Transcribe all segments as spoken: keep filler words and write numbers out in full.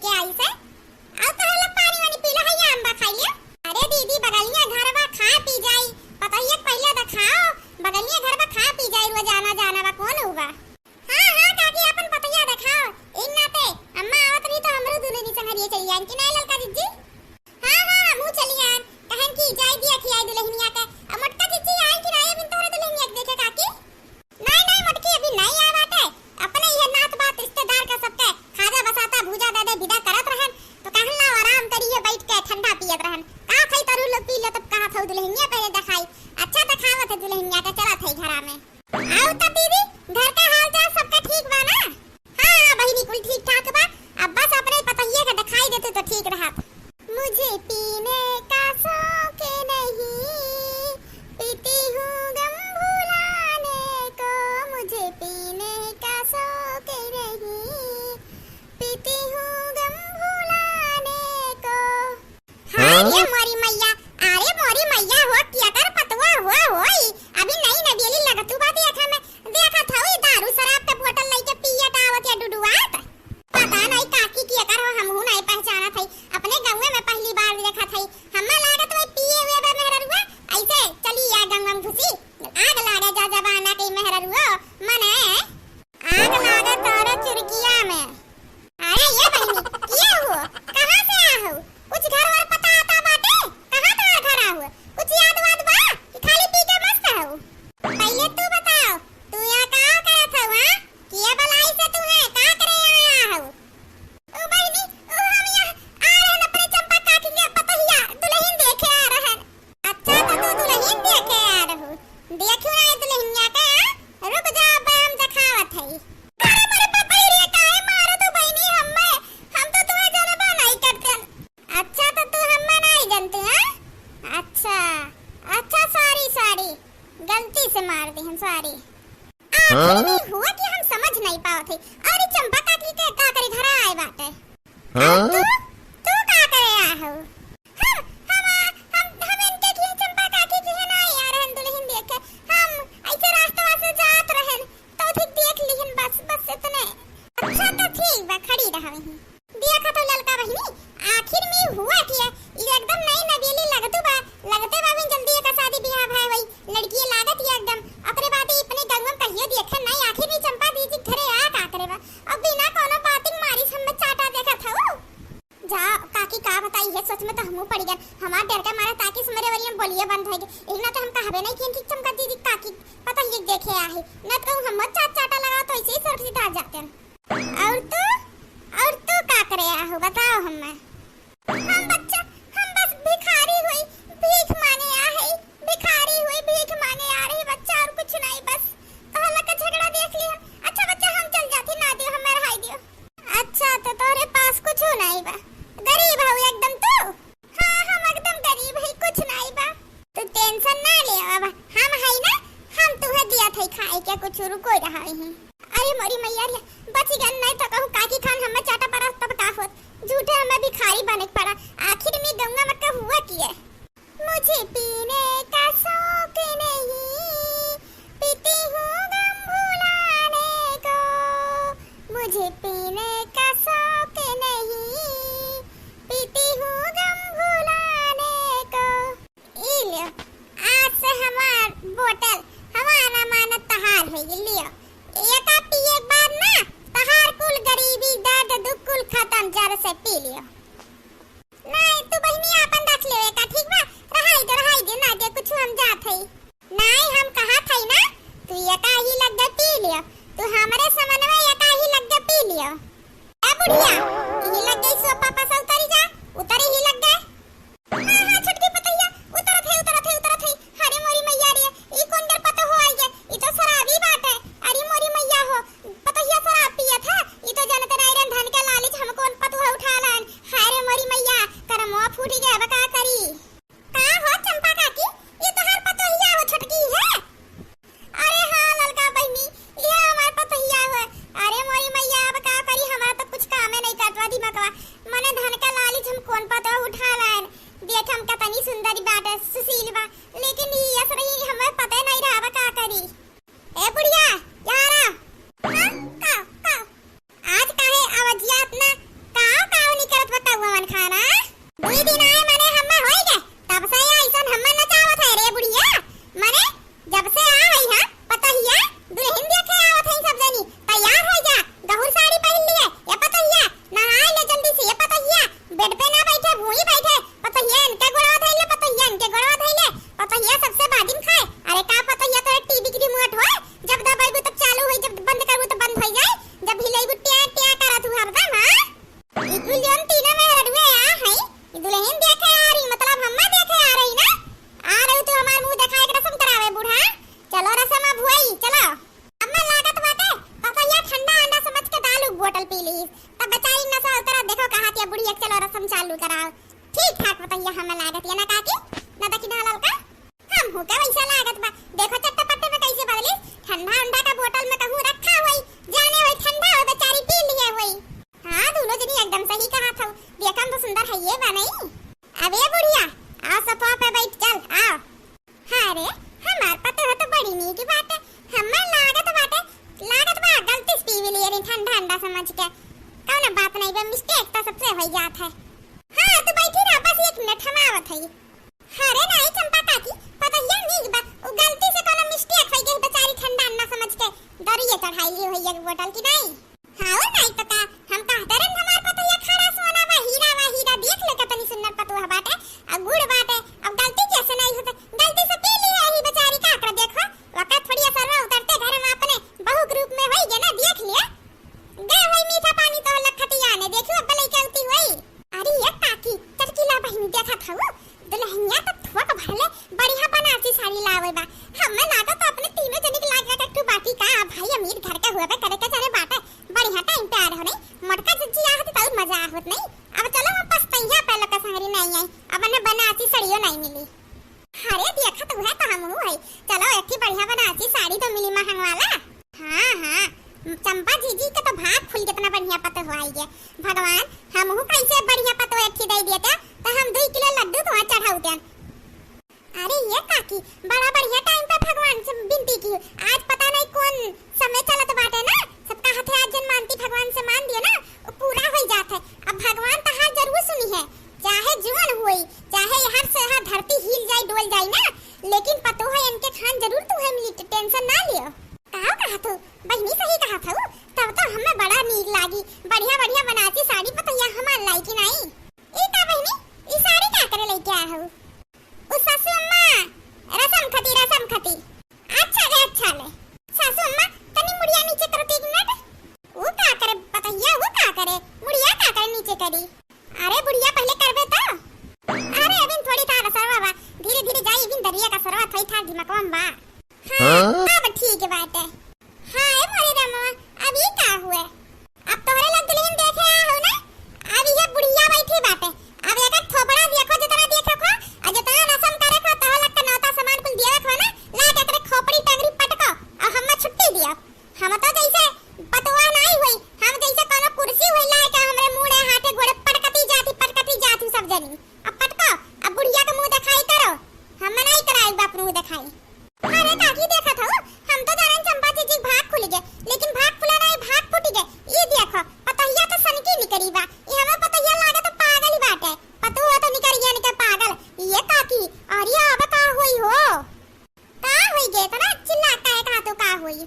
के आई से, आओ तोहरे लोग पानी वानी पी लो, हैया अम्बा खाई लियो। अरे दीदी, बगलिया घर बा, खा पी जाई। पतोहिया के पहिले देखाओ, बगलिया घर बा, खा पी जाई, रोजाना जाना बा, कौन हुआ? हाँ, हाँ, काकी, अपन पतोहिया देखाओ। इन नाते अम्मा आवत रही तो हमरो दुनो जनी संघरिये चली जाएन कि नहीं, ललका जिज्जी? हाँ, हाँ, हमहू चली आएन। कहन कि जाई दिया खियाई दुल्हनिया के। अब मोटका जिज्जी आई कि नहीं अभी तोहरे दुल्हनिया के देखे, काकी? नहीं, नहीं, मोटकी अभी नहीं आए बाटे। अपने ये नात बात रिश्तेदार का सबके खाजा बसाता भूजा दे दे विदा करत रहन, तो कहन लाओ आराम करिए बैठ के ठंडा पियत रहन। का खाई तरु लो पी लो, तब कहा था दुल्हनिया पहले देखाई। अच्छा देखावत है दुल्हनिया के, चलत है घरा में। आओ त दीदी, घर का हाल चाल सबका ठीक बा ना? हाँ, हाँ बहिनी, कुल ठीक ठाक बा। अब बस अपने पतोहिया के देखाई देते तो ठीक रहत। मुझे पीने का शौक नहीं, पीती हूँ गम भुलाने को। मुझे पीने का शौक नहीं, पीती हूँ गम भुलाने को। हाँ हाँ? रे मोरी मैया, अरे मोरी मैया हो, केकर पतोहिया हो, होई? अभी नई नवेली लगतू बा देखे में, देखत हऊ ई दारू शराब के बोतल लइके पियत आवत या डुडुआत। पता नहीं काकी केकर हो, हमहू नहीं पहचानत हई, अपने गाँवे में पहली बार देखत हई। हम्मे लागत वही पिए हुए बा मेहररुआ, ऐसे चली आ गंगम घुसी, आग लागे जा जमाना के मेहररुओ, मने आग लागे तोरे चुरकिया में। अरे ये बहिनी, के हो? कहाँ से आ हो? कुछ घर वर पता आता बाटे? कहाँ तोहार घर आ हो? कुछ याद वाद बा कि खाली पी के मस्त हो? पहिले तू बताओ, तू यहाँ का करत हो, हाँ? के बलाई से तू है? का करे यहाँ आ हो? ओ बहिनी, ओ हम यहाँ आ रहन अपने चंपा काकी के पतोहिया दुल्हन देखे आ रहन। अच्छा, तो तू दुल्हन देखे आ रहू। देखू ना दुल्हनिया के, हाँ? रुक जा, अब हम देखावत हई। अरे मोरे पतोहिया रे, काहे मारो तू बहिनी हम्मे? हम तो तुम्हें जनबा नहीं करते। अच्छा, तो तू हम्मे नहीं जानते, हाँ? अच्छा, अच्छा, sorry, sorry, गलती से मार दी हम, sorry। आखिर हाँ? में हुआ कि हम समझ नहीं पावत है। अरे चंपा काकी के का करे घरा आए बाटे? हाँ? तू, तू का करे आ हो? हम, हम, हम, हम इनके किहे चंपा काकी किहे ना आ रहन दुल्हन देखे। हम ऐसे रास्ता से जात रहन, तो ठीक देख लिहन बस, बस इतने। अच्छा तो ठीक बा, खड़ी रह वहीं। देखत हो ललका बहिनी, आखिर में हुआ कि ये एकदम नई नवेली लगतू बा, लगते बा में जल्दी एकर शादी बियाह भय होई, लड़की लागत ये एकदम। ओकरे बाद ई अपने गंगवा में कहियो देखे नहीं, आखिर में चंपा दीदी घरे आ का करे बा, अब बिना कोनो बातिन मारी हम्मे चाटा देखत हऊ। जा काकी का बताई, ये सोच में तो हमहू पड़ गन। हमार डर के मारे ताकि सुमरे वरियम बोलिए बंद होई गई। इतना तो हम कहबे नहीं किन कि चंपा दीदी काकी पता ये देखे आहे, न तो हम चाट चाटा लगा तो ऐसे ही सुरक्षित आ जाते हैं। और तू, और तू का करे आहू बताओ हमें। हम बच्चा, हम बस भिखारी हुई, भीख मांगे आ है, भिखारी हुई, भीख मांगे आ रही बच्चा, और कुछ नहीं, बस तोहला का झगड़ा देख ली हम। अच्छा बच्चा, हम चल जाती, ना दियो, हमें रहाई दियो। अच्छा, तो तोहरे पास कुछ नहीं बा, गरीब हऊ एकदम तू। हाँ, हम एकदम गरीब है, कुछ नहीं बा। तू tension ना ले, अब हम है ना, हम तुहे दिया थे खाए के कुछ, रुको रहा है। अरे मोरी मैया रे, बच गन, नहीं तो कहूँ काकी खान हमें चाटा पड़ा तब का होत, झूठे हमें भिखारी बने के पड़ा। आखिर में गंगा में का हुआ कि है? मुझे पीने का शौक नहीं, पीती हूँ गम भुलाने को। मुझे पीने का शौक नहीं, पीती हूँ गम भुलाने को। ई लियो, आज से हमार बोतल, हमार अमानत तहार है, ई लियो। एका पिए के बाद ना, तहार कुल गरीबी, दर्द, दुख कुल खत्म, जड़ से पी लियो। नहीं, तू बहिनी आपन रख ले एका, ठीक बा? रहाई दे, रहाई दे, ना दे कुछ, हम जात हई। नहीं, हम कहत हई ना, तू एका ही लग गए पी लियो, तू हमरे समनवा एका ही लग गए पी लियो। ए बुढ़िया, यही लग गई सो पापा से उतरी जा, उतरे ही लग गए। हाँ, हाँ, छोटकी पतोहिया, उतरत है, उतरत है, उतरत है। अरे मोरी मैया रे, ई कौन कर पतोह हो आई है? ई तो शराबी बाटे। अरे मोरी मैया हो, पतोहिया शराब पियत है। ई तो जनते नहीं रहन धन के लालच हम कौन पतोह उठा लान। हाय रे मोरी मैया, करमवा फूट गया, अब का करी? का हो चंपा काकी, ई तोहार पतोहिया हो छोटकी है? अरे हाँ ललका बहिनी, इहे हमार पतोहिया हो। अरे मोरी मैया, अब का करी, हमार तो कुछ कामे नहीं करत बा दिमागवा। मने धन का लालच हम कौन पतोह उठा लान। देख हम कतनी सुंदरी बाटे, सुशील बा, लेकिन ई असरही हमें पते नहीं रहा बा का करी। ए बुढ़िया, यहाँ आ। हाँ, का, का? आज काहे आवाजिया इतना? का, का तोरा देखो कहा तिया बुढ़िया के चलो रसम चालू कराओ। ठीक ठाक पतोहिया हमें लागत या ना काकी, ना दखिना ललका। हमहू के वैसा लागत बा। देखो चट्टा पट्टे में कैसे बदली, ठंडा अंडा का बोतल में कहूँ रखा होई, जाने होई ठंडा हो बेचारी पी लिए होई। हाँ, दोनों जनी एकदम सही कहा था। देखम तो सुंदर है ये बा नहीं। अब ए बुढ़िया, आओ सोफा पे बैठ, चल, आओ। हाँ रे, हमार पतोह तो बड़ी नीक बाटे। हमें लागत बाटे, लागत बा गलती से पी लिए रही ठंडा अंडा समझ के। कौनो बात नहीं बा, मिस्टेक तो सबसे हो जात है। हाँ, तू बैठी रह, बस एक मिनट हम आवत हई। अरे नाई चंपा काकी, पतोहिया नीक बा, उ गलती से कोनो मिस्टेक होइ गई, बेचारी ठंडा ना समझ के दरिये चढ़ाई ली होई एक बोतल की नाई। हाँ ओ नाई तो का, हम कहते रहन हमार पतोहिया खरा सोना बा, हीरा बा, हीरा, देख ले कितनी सुंदर पतोह बाटे, अब गुड़ बाटे, अब गलती कैसे नहीं होते, गलती से पी ली है ही बेचारी का कर देखो, वका थोड़ी असरवा उतरते घर में अपने बहू के रूप में होई गे ना, देख लिया। गए होई मीठा पानी तो लखती आने, देखियो अब लइका उती होई। अरे ये काकी, चटकीला बहिनी देखत हऊ, दुल्हनिया तो थोक भरले बढ़िया बनारसी साड़ी लावे बा। हमें लागत अपने तीनों जनी के लाग एक ठू बाटी का, भाई अमीर घर के हुए पे करे के चाहे बाटे, बढ़िया टाइम पे आ रहो नहीं, मोटका जज्जी आहत तो और मजा आहत नहीं। अब चलो हम पछतैया पे लोग के संगरी नहीं आई, अब ने बनारसी साड़ियों नहीं मिली। अरे देखत हुए तो हम हूँ है, चलो एक ठे बढ़िया बनारसी साड़ी तो मिली महंग वाला। हाँ हाँ, चंपा जीजी के तो भाग खुल, कितना बढ़िया पतोह आई गे। भगवान, हमहू कैसे बढ़िया पतोह एक ठे दे देते तो हम दुई किलो लड्डू तो चढ़ाउते। अरे ये काकी, बड़ा बढ़िया टाइम पे भगवान से विनती की, आज पता नहीं कौन समय चलत बाटे ना, सबका हाथे आज जन मानती भगवान से मान दियो ना, वो पूरा हो जात है। अब भगवान तहार जरूर सुनी है, चाहे जुअन होई, चाहे हर से हर धरती हिल जाई, डोल जाई ना, लेकिन पतोह इनके खान जरूर तू है मिली, टेंशन ना लियो। का कहा तू बहिनी, सही कहा था, तब तो हमें बड़ा नीक लागी, बढ़िया बढ़िया बनारसी साड़ी पतोहिया हमार लाई कि नहीं। ई का बहिनी, ई साड़ी का करे लेके आ हो? उ सासू अम्मा, रसम खती, रसम खती। अच्छा ले, अच्छा ले। सासू अम्मा, तनी मुड़िया नीचे करो तो एक मिनट। उ का करे पतोहिया, उ का करे? मुड़िया का करे नीचे करी? अरे बुढ़िया, पहले करबे तो। अरे अभी थोड़ी था रसरवा बा, धीरे धीरे जाई, अभी दरिया का सरवा थोड़ी था दिमागवा में बा। हाँ, हाँ? अब ठीक बाटे। हाँ, ए मोरे रामवा, अब ई का हुए? अब तोहरे लोग दुल्हन देखे आ हो ना, अब ये बुढ़िया बैठी बाटे। अब एकर थोपड़ा देखो, जितना देखे खो, और जितना रसम करे खो, तोहरे लोग के नौता सामान कुल दिए खो ना, ला के एकरे खोपड़ी टंगरी पटको, और हमें छुट्टी दियो। हम तो जैसे पतोह नाई हुई, हम जैसे कोनो कुर्सी हुई, ला के हमरे मुड़े, हाथे, गोड़े पटकती जाती, पटकती जाती सब जनी। अब पटको, अब बुढ़िया के मुंह दिखाई करो, हम नाई कराई बाप मुंह दिखाई। अरे काकी, देखत हऊ, हम तो जानेन चंपा जीजी के भाग खुल गे, लेकिन भाग खुला नाई, भाग फूट गे। ई देखो, पतोहिया तो सनकी निकरी बा, ई हमें पतोहिया लागे तो पागल ही बाटे। पतोह तो निकरी गया निके पागल। ये काकी, अरे अब का होई हो? का होई गे, इतना चिल्ला काहे कहा तू का होई?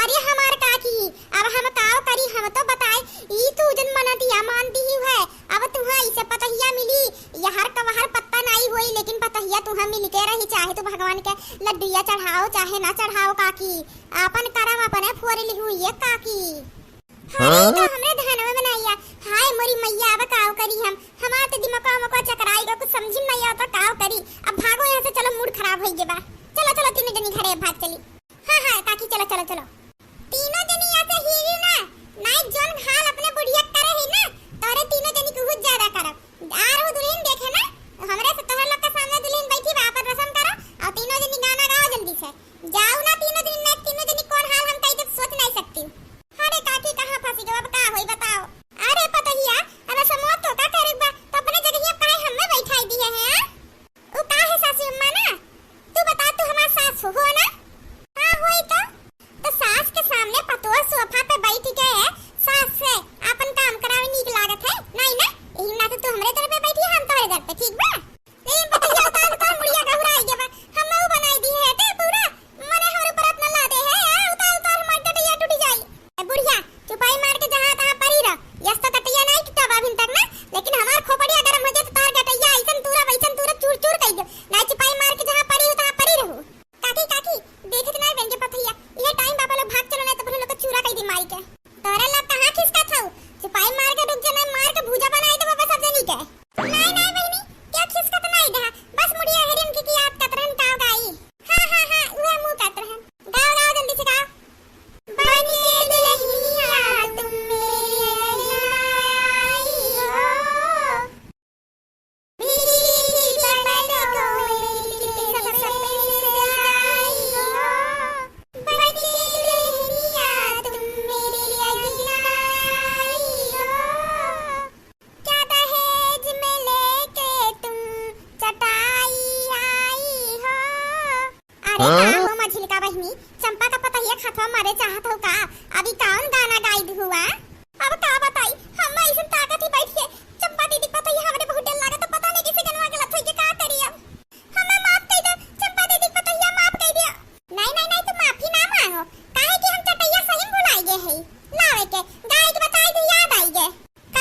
अरे हमार काकी, अब हम काव करी, हम तो बताए, ई तू जन मनतिया मान दी है। अब तुहा इसे पतोहिया मिली, यहर का वहर पत्ता नाई होई, लेकिन पतोहिया तुहा मिल के रही, चाहे तू भगवान के लड्डुया चढ़ाओ, चाहे ना चढ़ाओ काकी, आपन करम अपने फोर लिहू ये काकी। अरे हाँ? तो हमरे धनवा बनाइया, हाय मोरी मैया, अब काव करी हम, हमार तो दिमाग में चकराई गो, कुछ समझी में नहीं आवत काव करी। अब भागो यहाँ से, चलो मूड खराब होई गे बा। चलो चलो तीनों जनी घरे भाग चली। हाँ हाँ काकी, चलो चलो चलो। तीनों जनी यहाँ से हिली ना, नाई जौन हाल अपने बुढ़िया करे ही ना, तोरे तीनों जनी के हुत ज्यादा करब। आ रहू दुल्हन देखे ना, हमरे से तोहर लोग के सामने दुल्हन बैठी बा, आपन रसम करो, और तीनों जनी गाना गाओ जल्दी से। जाओ ना तीनों जनी, ना तीनों जनी कौन हाल हम कई देब सोच नहीं सकती। अरे काकी, कहाँ फंसी गो, अब का होई बताओ। अरे पतोहिया, अरे समोत तो का करे बा, तो अपने जगहिया काहे हमें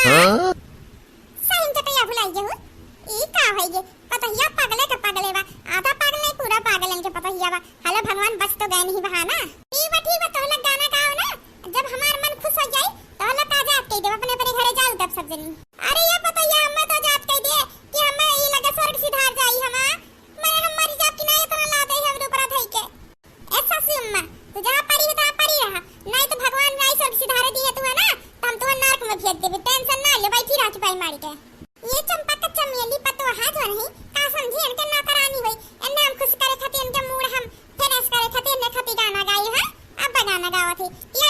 हाँ? सही में चटैया भुलाई गेहू। ई का होई गे? पतहिया पागले के पागले बा। आधा पागल नहीं, पूरा पागलन के पतहिया बा। हलो भगवान, बच तो गए नहीं बहाना। ठीक बा, ठीक बा, तोह लोग गाना गाओ ना। जब हमार मन खुश हो जाई, तोह लोग का आजाद कई देब, अपने अपने घरे जाओ तब सब जनी। अरे ये पतहिया, हमें तो आजाद कई दे कि हमें ई लगे स्वर्ग सिधार जाई हमार। मैं हम मरी जाब कि ना, इतना लादे हमरे ऊपर धई के। ए सासू अम्मा, तू जहाँ पड़ी हो, तहाँ पड़ी रहा, नहीं तो भगवान राई स्वर्ग सिधारे दिए तू है ना, तो हम तुहर नरक में भेज देबे। टेंशन ना ले, बैठी रह चुपाई मारी के। ये चंपा का चमेली पतोहा जो नहीं, का समझी इनके नौकरानी होई, इन्हें हम खुश करे खातिर, इनके मूड हम फ्रेश करे खातिर, इन्हें खातिर गाना गाई है। अब गाना गावत है कि